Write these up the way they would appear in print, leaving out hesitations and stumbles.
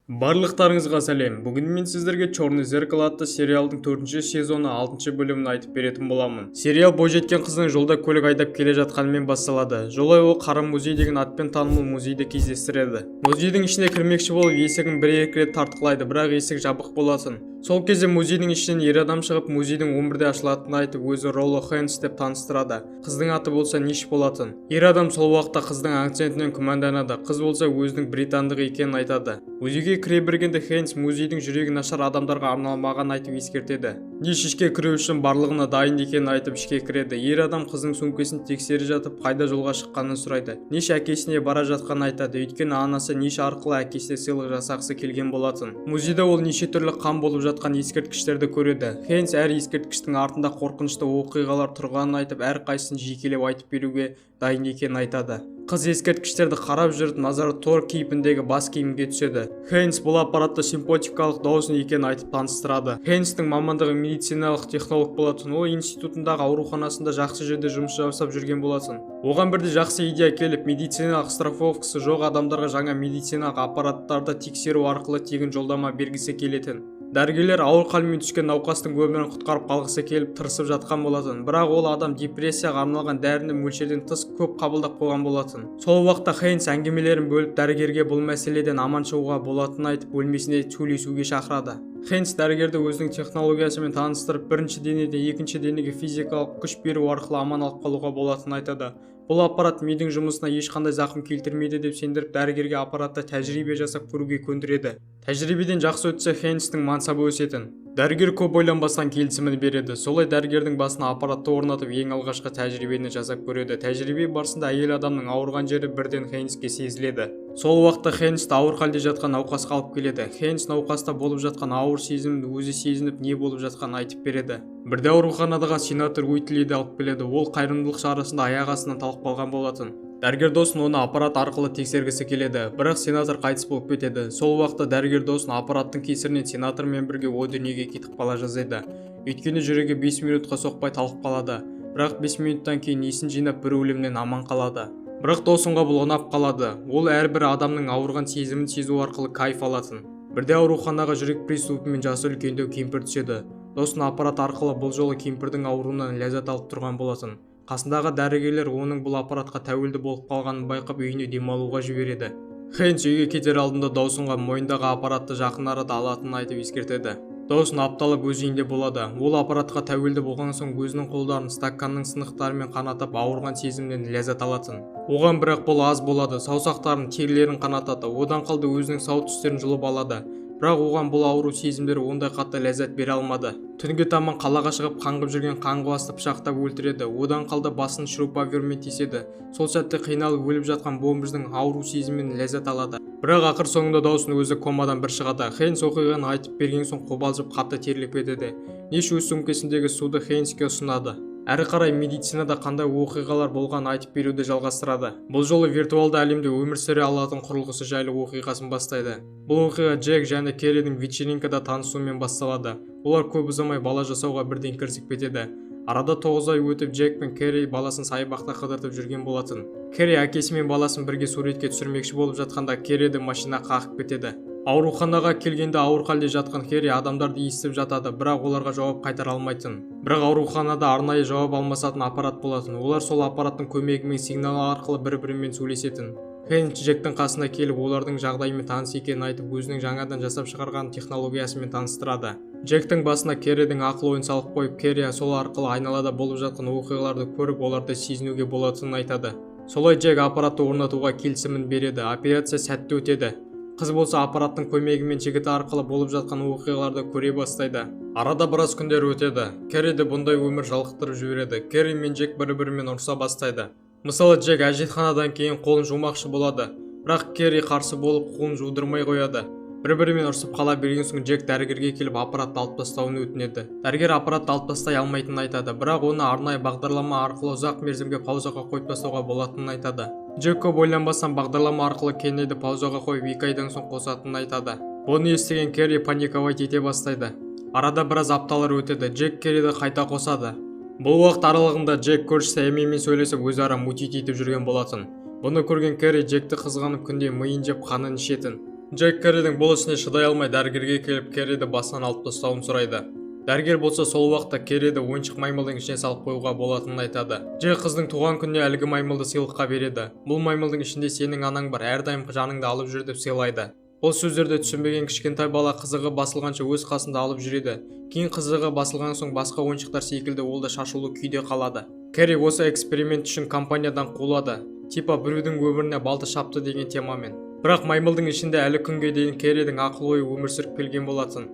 Барлықтарыңызға сәлем! Бүгін мен сіздерге «Черное зеркало» атты сериалдың төртінші сезоны алтыншы бөлімін айтып беретін боламын. Сериал бойжеткен қыздың жолда көлік айдап келе жатқанымен басталады. Жолай ол «Қара музей» деген атпен танымал музейді кездестіреді. Музейдің ішіне кірмекші болып, есігін бір-екі рет тартқылайды, бірақ есік жабық болатын. Сол кезде музейдің ішінен ер адам шығып, музейдің 11-де ашылатынын айтып, өзі Ролло Хэнс деп таныстырады. Қыздың аты болса Ниш болатын. Ер адам сол уақытта қыздың акцентінен күмәнданады. Қыз болса өзінің британдық екенін айтады. Музейге кіре бергенде Хэнс музейдің жүрегі нашар адамдарға арналмағанын айтып ескертеді. Ниш ішке кіру үшін барлығына дайын екенін айтып, ішке кіреді. Ер адам қыздың сөмкесін тексере жатып, қайда жолға шыққанын сұрайды. Ниш әкесіне бара жатқанын айтады, өйткені анасы Ниш арқылы әкесіне сыйлық жасағысы келген болатын. Музейде ол неше түрлі қан болып жатқан ескерткіштерді көреді. Хэнс әр ескерткіштің артында қорқынышты оқиғалар тұрғанын айтып, әрқайсысын жекелеп айтып беруге дайын екенін айтады. Қыз ескерткіштерді қарап жүріп, назары Тор кейпіндегі бас киімге түседі. Хейнс бұл аппаратты симпатикалық Доусон екенін айтып таныстырады. Хейнстің мамандығы медициналық технолог болатын. Ол институтындағы ауруханасында жақсы жерде жұмыс жасап жүрген болатын. Оған бірде жақсы идея келіп, медициналық страховкасы жоқ адамдарға жаңа медициналық аппараттарды тексеру арқылы тегін жолдама бергісі келетін. Дәрігерлер ауыр халмен түскен науқастың өмірін құтқарып қалғысы келіп тырысып жатқан болатын, бірақ ол адам депрессияға арналған дәріні мөлшерден тыс көп қабылдап қойған болатын. Сол уақытта Хейнс әңгімелерін бөліп, дәрігерге бұл мәселеден аман шығуға болатынын айтып, бөлмесіне сөйлесуге шақырады. Хейнс дәрігерді өзінің технологиясымен таныстырып, бірінші денеден екінші денеге физикалық күш беру арқылы аман алып қалуға болатынын айтады. Бұл аппарат мидың жұмысына ешқандай зақым келтірмейді деп сендіріп, дәрігерге аппаратта тәжірибе жасап көруге көндіреді. Тәжірибеден жақсы өтсе, Хейнстің мансабы өсетін. Дәрігер көп ойланбастан келісімін береді. Солай дәрігердің басына аппаратты орнатып, ең алғашқы тәжірибені жасап көреді. Тәжірибе барысында әйел адамның ауырған жері бірден Хейнске сезіледі. Сол уақытта Хейнсті ауыр халде жатқан науқасқа алып келеді. Хейнс науқаста болып жатқан ауыр сезімін өзі сезініп, не болып жатқанын айтып береді. Бірде ауруханадағы сенатор Уитлиді алып келеді. Ол қайырымдылық шарасында аяқ астынан талып қалған болатын. Дәрігер Досон оны аппарат арқылы тексергісі келеді, бірақ сенатор қайтыс болып кетеді. Сол уақытта дәрігер Досон аппараттың кесірінен сенатормен бірге о дүниеге кетіп қала жаздайды, өйткені жүрегі 5 минутқа соқпай талып қалады. Бірақ 5 минуттан кейін есін жинап, бір өлімнен аман қалады. Бірақ Досонға бұл ұнап қалады. Ол әрбір адамның ауырған сезімін сезу арқылы кайф алатын. Бірде ауруханаға жүрек приступымен жасы үлкендеу кемпір түседі. Досон аппарат арқылы бұл жолы кемпірдің ауруынан ләззат алып тұрған болатын. Қасындағы дәрігерлер оның бұл аппаратқа тәуелді болып қалғанын байқап, үйіне демалуға жібереді. Хейнс үйге кетер алдында Доусонға мойнындағы аппаратты жақын арада алатынын айтып ескертеді. Доусон апталап өз үйінде болады. Ол аппаратқа тәуелді болған соң, өзінің қолдарын стаканның сынықтарымен қанатып, ауырған сезімнен ләззат алатын. Оған бірақ бұл аз болады. Саусақтарын, терілерін қанатады. Одан қалды өзінің сау тістерін жұлып алады. Бірақ оған бұл ауру сезімдері ондай қатты ләззат бере алмады. Түнге таман қалаға шығып, қаңғып жүрген қаңғыбасты пышақтап өлтіреді. Одан қалды басын шуруповермен теседі. Сол сәтте қиналып өліп жатқан бомждың ауру сезімінен ләззат алады. Бірақ ақыр соңында Доусон өзі комадан бір шығады. Хейнс оқиғаны айтып берген соң, қобалжып, қатты терлеп кетеді. Ниш өз сөмкесіндегі суды Хейнске ұсынады. Әрі қарай медицинада қандай оқиғалар болғанын айтып беруді жалғастырады. Бұл жолы виртуалды әлемде өмір сүре алатын құрылғысы жайлы оқиғасын бастайды. Бұл оқиға Джек және Керридің вечеринкада танысуымен басталады. Олар көп ұзамай бала жасауға бірден кірісіп кетеді. Арада 9 ай өтіп, Джек пен Керри баласын саябақта қыдыртып жүрген болатын. Керри әкесі мен баласын бірге суретке түсірмекші болып жатқанда, Керриді машина қағып кетеді. Ауруханаға келгенде ауыр халде жатқан Керри адамдарды естіп жатады, бірақ оларға жауап қайтара алмайтын. Бірақ ауруханада арнайы жауап алмасатын аппарат болатын. Олар сол аппараттың көмегімен сигнал арқылы бір-бірімен сөйлесетін. Хейнс Джектің қасына келіп, олардың жағдайымен таныс екенін айтып, өзінің жаңадан жасап шығарған технологиясымен таныстырады. Джектің басына Керридің ақыл ойын салып қойып, Керри сол арқылы айналада болып жатқан оқиғаларды көріп, оларды сезінуге болатынын айтады. Солай Джек аппаратты орнатуға келісімін береді. Операция сәтті өтеді. Қыз болса аппараттың көмегімен жігіті арқылы болып жатқан оқиғаларды көре бастайды. Арада біраз күндер өтеді. Керриді бұндай өмір жалықтырып жібереді. Керри мен Джек бір-бірімен ұрыса бастайды. Мысалы, Джек әжетханадан кейін қолын жумақшы болады, бірақ Керри қарсы болып, қолын жудырмай қояды. Бір-бірімен ұрысып қала берген соң, Джек дәрігерге келіп, аппаратты алып тастауын өтінеді. Дәрігер аппаратты алып тастай алмайтынын айтады, бірақ оны арнайы бағдарлама арқылы ұзақ мерзімге паузаға қойып тастауға болатынын айтады. Джек көп ойланбастан бағдарлама арқылы Кенниді паузаға қойып, 2 айдан соң қосатынын айтады. Бұны естіген Керри паниковать ете бастайды. Арада біраз апталар өтеді. Джек Керриді қайта қосады. Бұл уақыт аралығында Джек көршісі Эмимен сөйлесіп, өзара мутить етіп жүрген болатын. Бұны көрген Керри Джекті қызғанып, күнде миын жеп, қанын ішетін. Джек Керридің бұл ісіне шыдай алмай, дәрігерге келіп, Керриді басынан алып тастауын сұрайды. Дәрігер болса, сол уақытта Керриді ойыншық маймылдың ішіне салып қоюға болатынын айтады. Джек қыздың туған күніне әлгі маймылды сыйлыққа береді. «Бұл маймылдың ішінде сенің анаң бар, әрдайым жаныңда алып жүр», – деп сыйлайды. Бұл сөздерді түсінбеген кішкентай бала қызығы басылғанша өз қасында алып жүреді. Кейін қызығы басылған соң, басқа ойыншықтар секілді ол да шашулы күйде қалады. Керри осы эксперимент үшін компаниядан қуылады, типа біреудің өміріне балта шапты деген темамен. Бірақ маймылдың ішінде әлі күнге дейін Керридің ақыл ойы өмір сүріп келген болатын.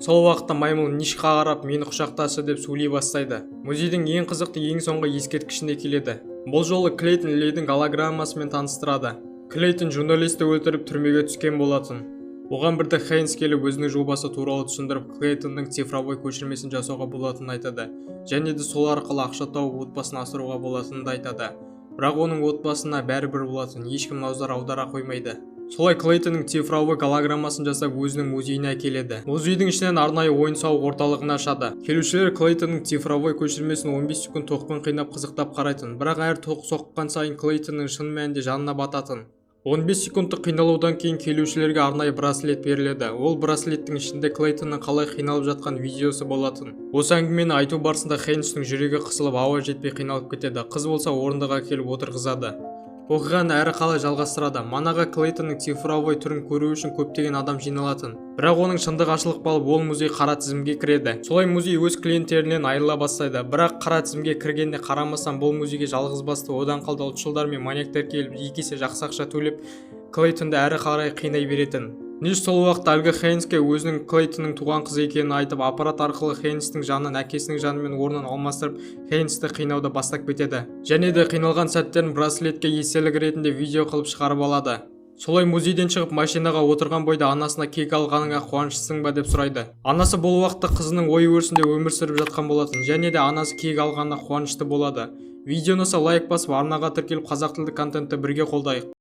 Сол уақытта маймыл Нишқа қарап, «Мені құшақташы» деп сөйлей бастайды. Музейдің ең қызықты, ең соңғы ескерткішіне келеді. Бұл жолы Клейтон Лидің голограммасымен таныстырады. Клейтон журналисті өлтіріп, түрмеге түскен болатын. Оған бірде Хейнс келіп, өзінің жобасы туралы түсіндіріп, Клейтонның цифровой көшірмесін жасауға болатынын айтады және де сол арқылы ақша тауып, отбасын асыруға болатынын да айтады. Бірақ оның отбасына бәрібір болатын, ешкім назар аудара қоймайды. Солай Клейтонның цифровой голограммасын жасап, өзінің музейіне әкеледі. Музейдің ішінен арнайы ойын-сауық орталығын ашады. Келушілер Клейтонның цифровой көшірмесін 15 секунд тоқпен қинап, қызықтап қарайтын. Бірақ әр тоқ соққан сайын Клейтонның шын мәнінде жанына бататын. 15 секундтық қиналудан кейін келушілерге арнайы браслет беріледі. Ол браслеттің ішінде Клейтонның қалай қиналып жатқан видеосы болатын. Осы әңгімені айту барысында Хейнстің жүрегі қысылып, ауа жетпей қиналып кетеді. Қыз болса, орындыққа келіп отырғызады. Оқиғаны әрі қалай жалғастырады? Манаға Клейтонның цифровой түрін көру үшін көптеген адам жиналатын. Бірақ оның шындығы ашылып қалып, ол музей қара тізімге кіреді. Солай музей өз клиенттерінен айырыла бастайды. Бірақ қара тізімге кіргеніне қарамастан, бұл музейге жалғызбасты, одан қалды ұлтшылдар мен маньяктар келіп, 2 есе жақсы ақша төлеп, Клейтонды әрі қарай қинай беретін. Ниш сол уақытта әлгі Хейнске өзінің Клейтонның туған қызы екенін айтып, аппарат арқылы Хейнстің жанын әкесінің жанымен орнын алмастырып, Хейнсті қинауды бастап кетеді және де қиналған сәттерін браслетке естелік ретінде видео қылып шығарып алады. Солай музейден шығып, машинаға отырған бойда анасына «Кек алғаныңа қуаныштысың ба?» деп сұрайды. Анасы бұл уақытта қызының ой өрісінде өмір сүріп жатқан болатын және де анасы кек алғанына қуанышты болады. Видео ұнаса, лайк басып, арнаға тіркеліп, қазақ тілді контентті бірге қолдайық.